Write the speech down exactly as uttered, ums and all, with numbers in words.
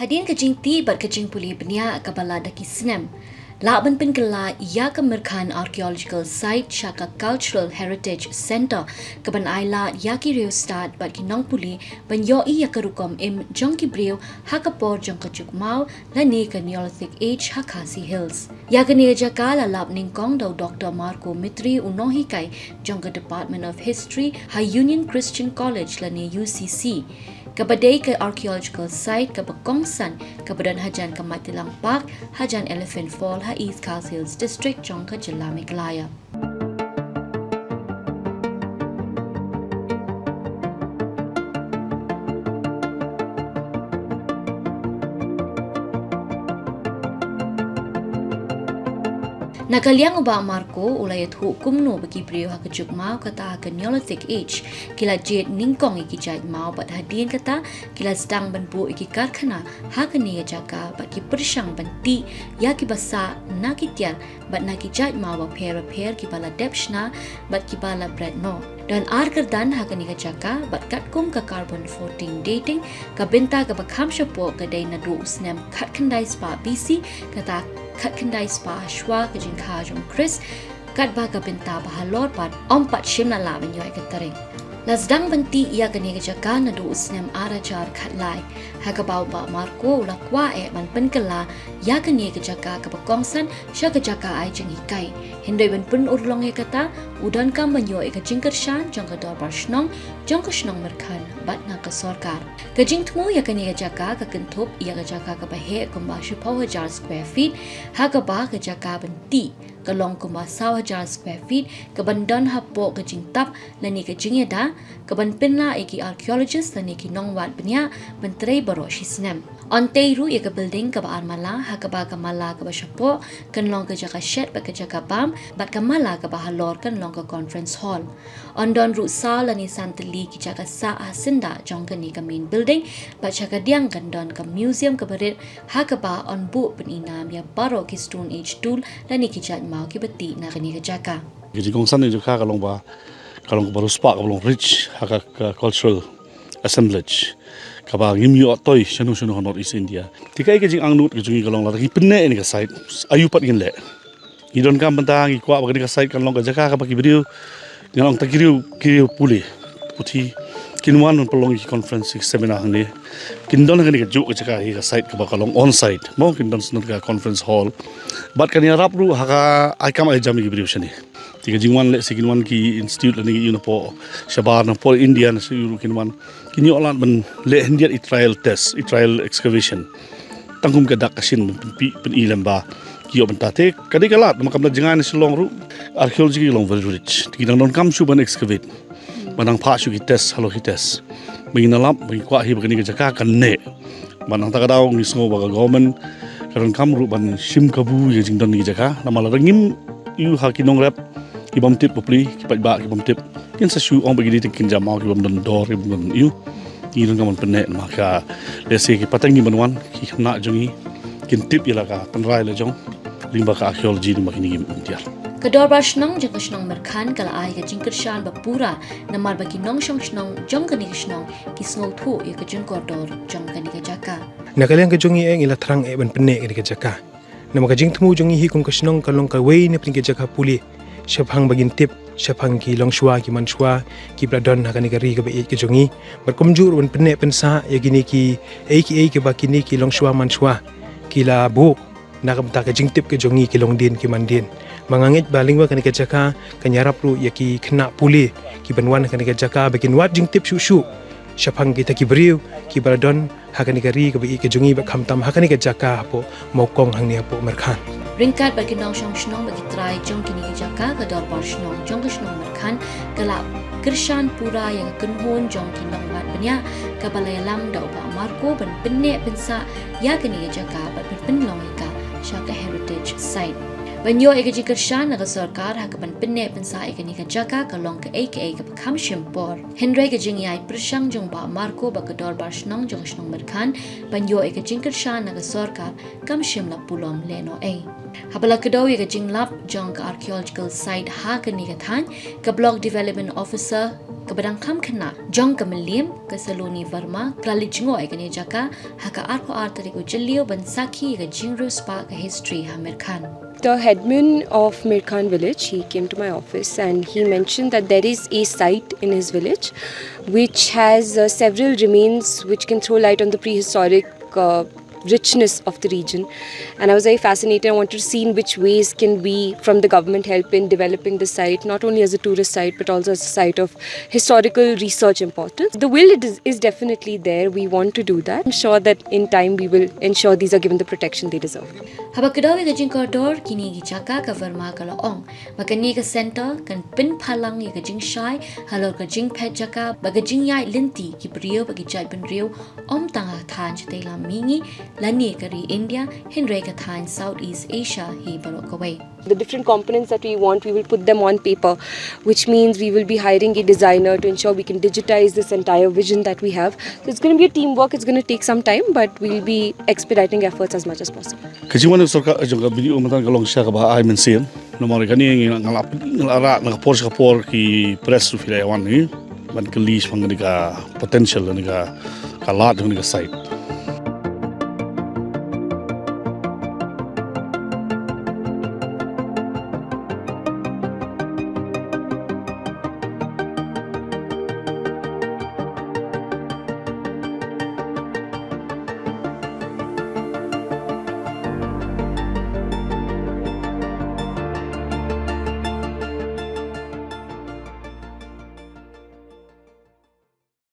Hadien ka jingtih bad ka jingpule bniah kaba la da ki snem, lah ban pynkylla ïa ka Mirkhan Archaeological Site sha ka Cultural Heritage Centre, kaban ailad ïa ki riewstad bad ki nongpule ban ïohi ïa ka rukom im jong ki briew ha ka por jong ka juk maw lane ka Neolithic Age ha Khasi Hills. Ïa kane ka jaka la lap nyngkong da u Doktor Marco Mitri, u nonghikai jong ka Department of History ha Union Christian College lane U C C. Kaba dei ka archaeological site kaba kongsan, kaba don hajan ka Maitilang Park, hajan Elephant Fall ha East Khasi Hills District jong ka jylla Meghalaya. Na ka liang u Bah Marco u la ïathuh kumno ba ki briew ha ka juk maw, kata ha ka Neolithic Age, ki la jied nyngkong ïa ki jait maw bad hadien kata ki la sdang ban buh ïa ki karkhana ha kane ka jaka bad ki pyrshang ban tih ïa kiba sah na ki tiar bad na ki jait maw bapher bapher kiba la dep shna bad kiba la bret noh. Don ar kyrdan ha kane ka jaka bad katkum ka carbon fourteen dating, ka bynta kaba kham shapoh ka dei naduh u snem khatkhyndai spah B C, kata khatkhyndai spah shuwa ka jingkha jong u Khrist, katba ka bynta ba halor pat ym pat shym la lah ban ïoh ïa ka tarik. La sdang ban tih ïa kane ka jaka naduh u snem ar hajar khatlai, ha kaba u Bah Marco u la kwah eh ban pynkylla ïa kane ka jaka kaba kongsan sha ka jaka ai jinghikai. Hynrei ban pynurlong ïa kata, u donkam ban ïoh ïa ka jingkyrshan jong ka Dorbar Shnong jong ka shnong Mirkhan bad na ka sorkar. Ka jingthmu ïa kane ka jaka ka kynthup ïa ka jaka kaba heh kumba shiphew hajar square feet, ha kaba ka jaka ban tih ka long kumba saw hajar square feet, kaban don hapoh ka jingtap lane ka jingïada, kaban pynlah ïa ki archaeologist lane ki nongwad bniah ban trei baroh shi snem. Yn tei ruh ïa ka building kaba ar mala, ha kaba ka mala kaba shapoh kan long ka jaka shet bad ka jaka bam, bad ka mala kaba halor kan long ka conference hall. Yn don ruh saw lane san tylli ki jaka sah ha syndah jong kane ka main building, bad sha ka diang kan don ka museum kaba rit, ha kaba yn buh pyni nam ïa baroh ki Stone Age tool lane ki jait maw kiba tih na kane ka jaka. Ka jingkongsan ïa ka jaka ka long ba, ka long kaba riewspah, kaba long rich ha ka, ka cultural assemblage, kaba ngim ïoh tei shano shano ha North East India. Te kaei ka jingangnud ka jong ngi ka long, lada ngi pynneh ïa kane ka site, aïu pat ngin leh. Ngi donkam bynta, ngi kwah ba kane ka site kan long ka jaka kaba ki briew, ngan ong ta ki riew, ki riew pule, puthi, kin wan ban pynlong ïa ki conference, ïa ki seminar hangne. Kin don ha kane kajuh ka jaka, ïa ka site kaba ka long on site mo, kin don shen ka conference hall. Bad kan ïarap ruh ha ka ai kam ai jam ïa ki briew shane. Te ka jingwan lehse kin wan ki institute lane ki ïu napoh shabar, napoh India, na sha ïu ruh kin wan, kin ïoh lad ban leh khyndiat i trial test, i trial excavation. Tang kum ka dak ka shin ban pynpih, pyni lem ba ki ïoh bynta. Te ka dei ka lad, namar kam da jngai na Shillong ruh, archaeology ka long very rich. Te ki dang donkam shuh ban excavate, ban nang phah shuh ki test, halor ki test. Ba ngin ïalap, ba ngin kwah hi ba kane ka jaka kan neh. Bad nangta ka daw ngi sngew ba ka government ka donkam ruh ban shim kabu ïa ka jingdon ïa ka jaka. Namar lada ngim ïoh ha ki nongrep, ki bym tip bapli, ki paidbah ki bym tip, kin sa shu ong ba ki dei tang ki jait maw ki bym don dor, ki bym don ïoh. Ngi donkam ban pynneh, namar ka, lehse ki pateng ngi ban wan, ki khynnah jong ngi kin tip ïa la ka tynrai la jong, lyngba ka archaeology, lyngba kine ki myntiar. Ka Dorbar Shnong jong ka shnong Mirkhan ka la ai ka jingkyrshan ba pura, namar ba ki nongshong shnong jong kane ka shnong ki sngewthuh ïa ka jingkordor jong kane ka jaka. Na ka liang ka jong ngi eh, ngi la thrang eh ban pynneh kane ka jaka. Namar ka jingthmu jong ngi hi kum ka shnong ka long kawei na pdeng ki jaka pule shaphang ba ngin tip shaphang ki longshuwa ki manshuwa kiba la don ha kane ka ri kaba ïeit ka jong ngi. Bad kumjuh ruh ban pynneh pynsah ïa kine kiei kiei kiba kine ki longshuwa manshuwa ki la buh na ka bynta ka jingtip ka jong ngi ki longdien ki mandien. Ba nga ngeit ba lyngba kane ka jaka kan ïarap ruh ïa ki khynnah pule kiban wan ha kane ka jaka ba kin wad jingtip shuh shuh shaphang kita ki briew kiba la don ha kane ka ri kaba ïeit ka jong ngi bad khamtam ha kane ka jaka hapoh Mawkong hangne hapoh Mirkhan. Ryngkat bad ki nongshong shnong bad ki trai jong kine ki jaka, ka Dorbar Shnong jong ka shnong Mirkhan ka la kyrshan pura ïa ka kynhun jong ki nongwad bniah kaba la ïalam da u Bah Marco ban pynneh pynsah ïa kane ka jaka bad ban pynlong ïa ka sha ka heritage site. Ban ïoh ïa ka jingkyrshan na ka sorkar ha kaban pynneh pynsah ïa kane ka jaka ka long kaei kaei kaba kham shim por. Hynrei ka jingïai pyrshang jong u Bah Marco bad ka Dorbar Shnong jong ka shnong Mirkhan ban ïoh ïa ka jingkyrshan na ka sorkar kam shym la pulom lehnohei. Haba la kdew ïa ka jinglap jong ka archaeological site ha kane ka thaiñ, ka Block Development Officer kaba dang kham khynnah jong ka Mylliem, ka Saloni Verma, ka la leit jngoh ïa kane ka jaka ha ka arphew ar tarik u Jylliew ban sakhi ïa ka jingriewspah ka history ha Mirkhan. The headman of Mirkhan village, he came to my office and he mentioned that there is a site in his village which has uh, several remains which can throw light on the prehistoric uh, richness of the region. And I was very fascinated. I wanted to see in which ways can we, from the government, help in developing the site, not only as a tourist site, but also as a site of historical research importance. The will is, is definitely there. We want to do that. I'm sure that in time we will ensure these are given the protection they deserve. Haba kdew ïa ka jingkordor kine ki jaka, ka Verma ka la ong ba kane ka center kan pynphalang ïa ka jingshai halor ka jingphet jaka bad ka jingïaid lynti ki briew bad ki jaitbynriew, ym tang ha ka thaiñ shatei lam mihngi lane ka ri India, hynrei ka thaiñ Southeast Asia hi baroh kawei. The different components that we want, we will put them on paper, which means we will be hiring a designer to ensure we can digitize this entire vision that we have. So it's going to be a teamwork, it's going to take some time, but we'll be expediting efforts as much as possible. Ka jingwan sorkar jong ka B D O mynta ka long shisha kaba ai mynsiem. Namar kane nga la, nga la rah na ka por sha ka por ki press u phi la wan hi ban kylli shaphang kane ka potential, kane ka, ka lad, kane ka site.